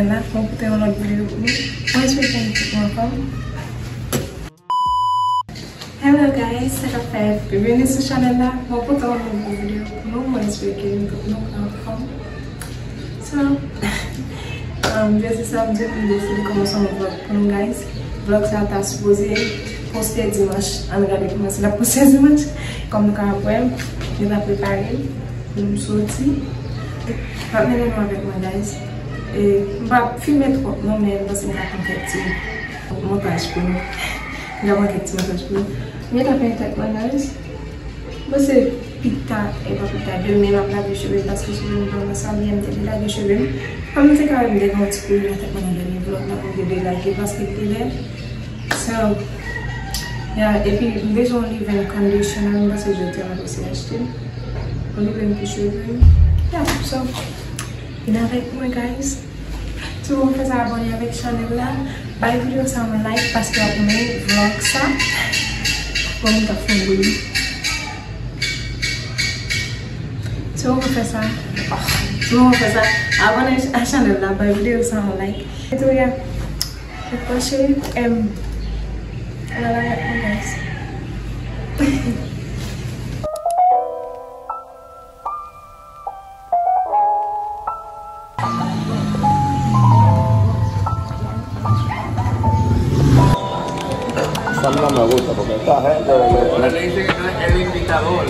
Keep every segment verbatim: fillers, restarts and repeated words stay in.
La, mwen pote yon lòt videyo pou nou. Mwen espere ke nou tout anfòm. Hello guys, sa k ap fèt? Byenveni sou chanèl la. Mwen pote yon nouvo videyo pou nou. Mwen espere ke nou tout nou anfòm. So, um, jodi samdi, m deside kòmanse yon vlog pou nou, guys. Vlog sa ta sipoze poste dimanch. Ann gade kouman si l ap poste dimanch. Kòm nou ka wè, m ta prepare pou m soti. M ap mennen nou avèk mwen, guys. E m p ap filme twòp non, men m panse m ka pran kèk ti montaj pou nou. M ka pran kèk ti montaj pou nou. M gentan penyen tèt mwen, guys. Bon, se pita, e pa pita, demen m ap lave cheve m paske cheve m vrèman sal, yè m te delage cheve m. Kòm m te ka wè m te gen yon ti kouri nan tèt mwen nan dènye vlog la, m te delage paske l te lè. So, yeah, epi m bezwen yon leave-in conditioner, m panse jodi a m ap eseye achte l. Yon leave-in pou cheve m. Yeah, so, vin avèk mwen, guys. Si w poko fè sa, abòne avèk chanèl la. Bay videyo sa yon like paske w ap renmen vlog sa. Bon, m t ap fè yon bri. Si w poko fè sa, oh, si w poko fè sa, abòne a chanèl la, bay videyo sa yon like. E tou, ya, fè cheri, em, ala la, guys. Esa misma me gusta porque esta gente de... Bueno, le dice que tú eres el invitador.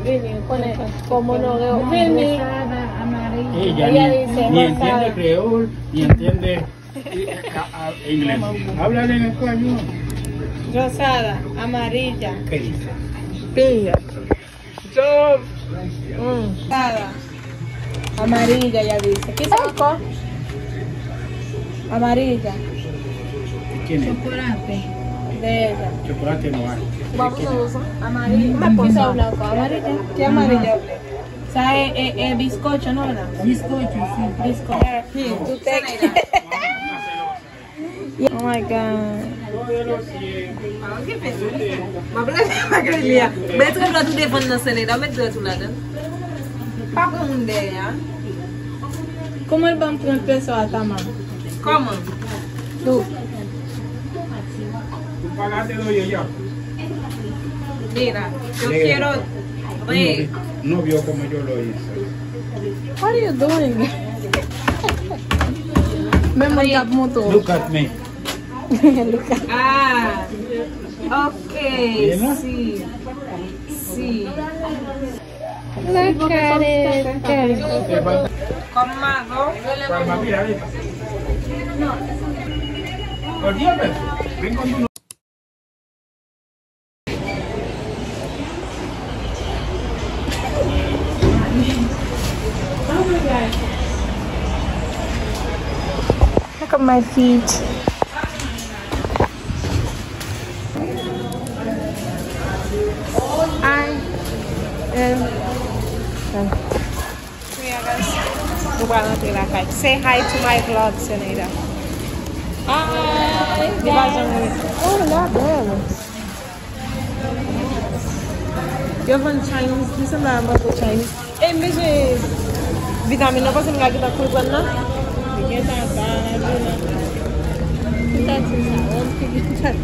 Vini, konnen fò m onore w. Vini. Ella ni, ni entiende creol, ni entiende, eh, a, a, inglés. Háblale en español. Rosada, amarilla. ¿Qué dice? Pinga. Yo. Mm. Rosada, amarilla, ella dice. ¿Qué es esto? Amarilla. ¿De quién es? Chocolate. De ella. Chocolate no hay. ¿De quién es? Amarilla. ¿Qué cosa? Amarilla. ¿Qué amarilla? Sa e, e, e bizkocho, non, la? Bizkocho, sí. Bizkocho. Hmm, tú te... Oh my God. Mwen trè dwèt ou defann nan Seneda, ou met dwèt ou ladan. Pa pran moun dèyè a. Kòman l ban m trant peso a, Tama? Kòman? Tou. Mira, yo quiero re... No vio cómo yo lo hice. What are you doing? Men moun k ap montre w. Look at me. Look at... Ah, ok, sí, sí. Look at it. Con mago. Look at my feet. I am done. Kounye a, guys, nou pral rantre lakay. Say hi to my vlog, Seneda. Hi. Li pa janm ret. Oh, la belle. Yo vann Chinese, li sanble a mango Chinese. E m bezwen vitamin nan, panse m ka gentan kouri pran nan. Li gentan ba la, Juna. Li ta di sa, wòm ki gentan.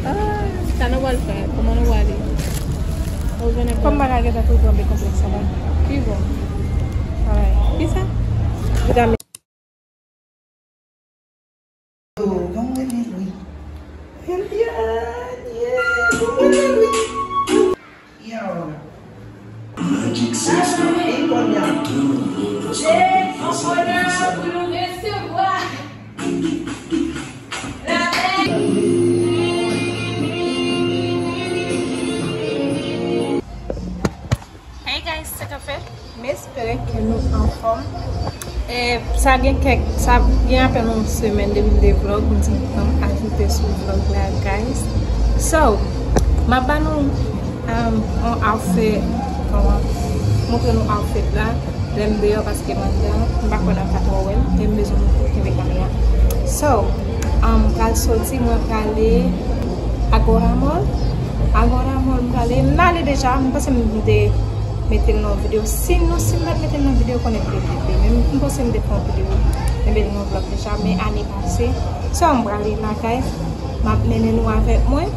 Ah, sa nou pral fè, kòman nou prale? Kòm bagay gentan tou pran be konplèks anba. Ki bon? Alright. Kisa? Bon, bon, bon, bon. Vin kounye a. Jan w konnen pou nou resevwa. Hey guys, sa k ap fèt? M espere ke nou anfòm. E sa gen kèk, sa gen apèn yon semèn depi m te vlog, m di m ajoute sou vlog la, guys. So, m ap ba nou, um, yon outfit, kòman, montre nou outfit la. Lè m deyò, paske m anndan, m pa kwè n ap ka twò wè m, e m bezwen m kenbe kamera. So, um, m pral soti, mwen prale Agora Mall. Agora Mall, m prale, m ale deja, m panse m te mete l nan yon videyo. Si nou, si m pa t mete l nan videyo, konnen m te mete l. Men m panse m te fè yon videyo, m mete l nan vlog deja, men ane pase. So, m prale lakay, m ap mennen nou avèk mwen.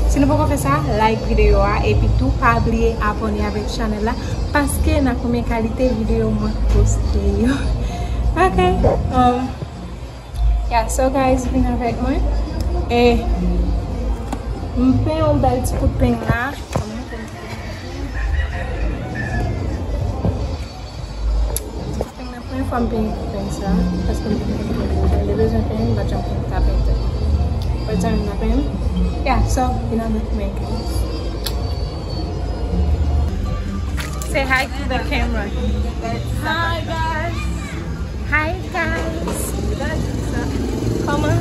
Si nou poko fè sa, like videyo a, epi tou pa bliye abòne avèk chanèl la, paske n ap konbyen kalite videyo mwen poste yo. Ok, um, yeah, so guys, vin avèk mwen. E m fè yon bèl ti kout peng la. Premye fwa m penyen kout peng sa, paske m te bezwen penyen, m pa t janm konn ka penyen tèt mwen. But janm nan penyen. Yeah, so, vin avèk mwen, guys. Say hi to the camera. Hi, guys. Hi, guys. Kòman?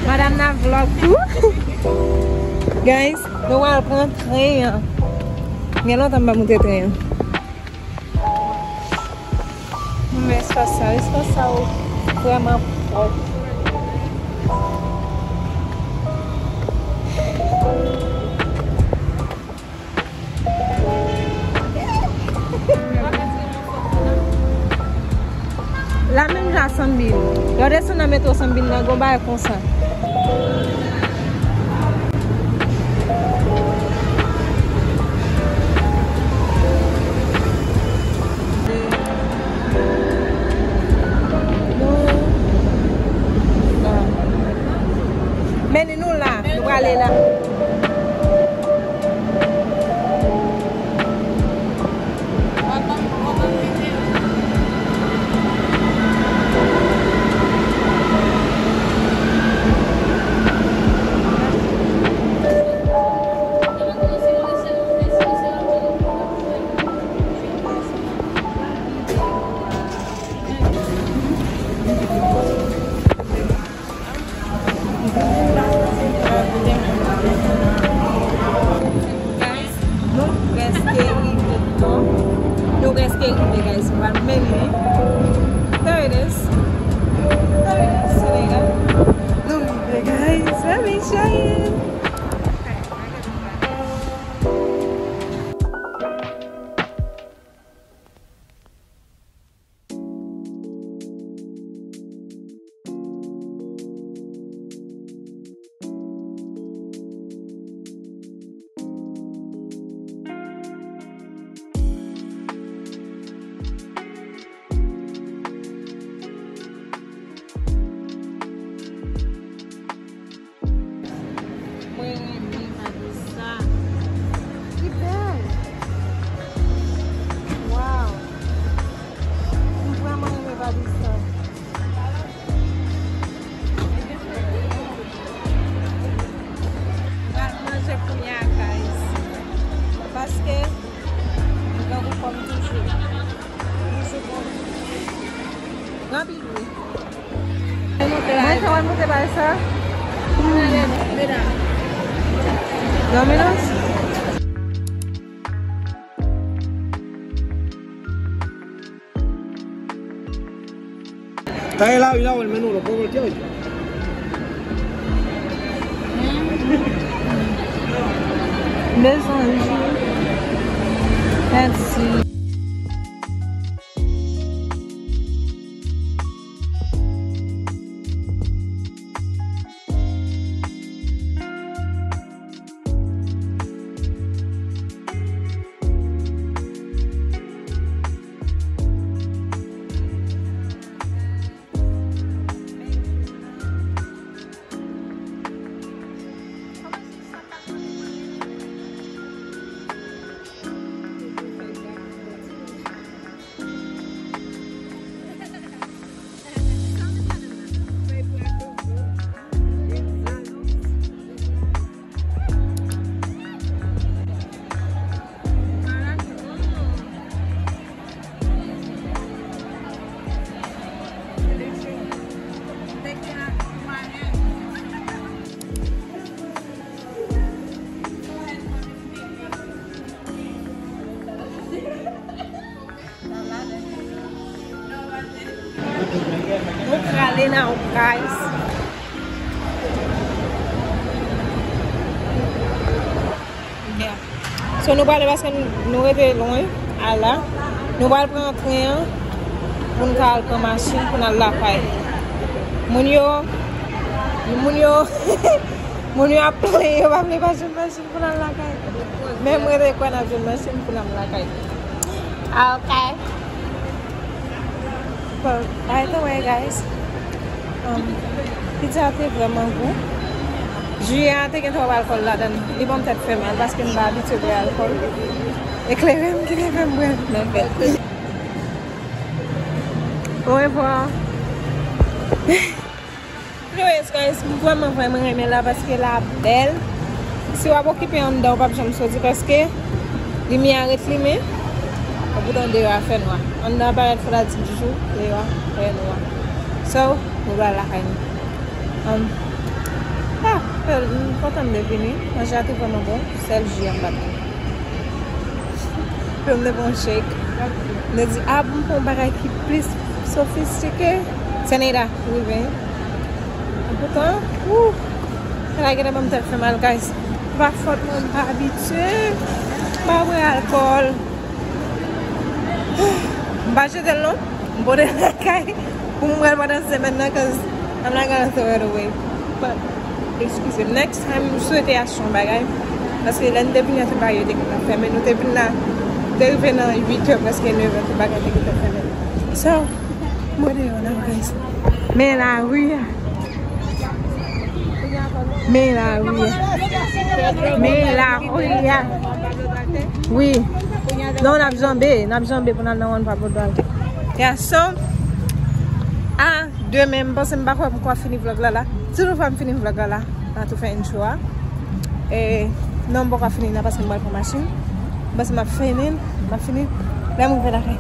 Madanm nan vlog tou. Guys, nou al pran tren an. Gen lontan m pa monte tren an. Men espas sa, espas sa vrèman pwòp. La menm jan Sanbil. Lè w desann nan metwo Sanbil nan, gon bagay konsa. Men nou la, nou prale la. Guys, nou prèske rive, non? Nou prèske rive, guys. Nou pral mennen. There it is. There it is, Senegal. Nou rive, guys. Let me show you. Mwen renmen gade sa. Li bèl. Wow. Mwen vrèman renmen gade sa. Mwen al manje kounye a, guys. Paske, mwen gen gou kòm toujou. Toujou bon. Anpil wi. Mwen fè wè moute bay sa. Domino's. Taye la, wi, la, wè, men nou, lò, pwòp, pwòp, pwòp. Bezwen jou. Mèsi. Nou prale nan yon kay. Yeah. So, nou prale paske n-, nou rete lwen a la. Nou pral pran tren an pou n ka al pran machin pou n al lakay. Moun yo, moun yo, moun yo ap plenyen, yo pa vle machin, machin pou n al lakay. Men mwen te kwè n ap jwenn machin pou n al lakay. Ah, ok. But by the way, guys, um, pizza a te vrèman gou. Ji a te gen twòp alkòl ladan l. Li ban m tèt fè mal paske m pa abitye bwè alkòl. Eklere m ki te fè m bwè l. Men fè. Orevwa. Anyways, guys, m vrèman, vrèman renmen la paske la bèl. Si w ap okipe anndan, w p ap janm soti paske limyè a ret limen. Epoutan, deyò a fè nwa. Anndan a parèt fanatik jou, deyò a fè nwa. So, nou pral lakay nou. Um, ah, m kontan m te vini. Manje a te vrèman bon. Sèl ji an m pa t pran. Pou m te pran shake. M te di, ah, pou m pran yon bagay ki plis sofistike. Seneida, rive. Epoutan, wou, bagay gentan ban m tèt fè mal, guys. Pa fòt mwen, m pa abitye. M pa bwè alkòl. M pa jete l non. M pote l lakay pou m pran l pandan semèn nan, 'cause I'm not gonna throw it away. But, excuse me, next time, m swete achte yon bagay. Paske lè n te vini an, tout bagay yo te gentan fèmen. Nou te vin la, te rive nan uit è, prèske nèf è, tout bagay te gentan fèmen. So, mwen deyò la, guys. Men lari a. Men lari a. Men lari a. Wi. Non, n ap janbe. N ap janbe pou n al nan One Pop Odal. Yeah, so, a demen, m panse m pa kwè m poko fini vlòg la la. Si toutfwa m fini vlòg la la, m a tou fè intro a. E, non, m poko fini nan paske m pral pran machin. M panse m ap fini, m ap fini. Lè m rive lakay.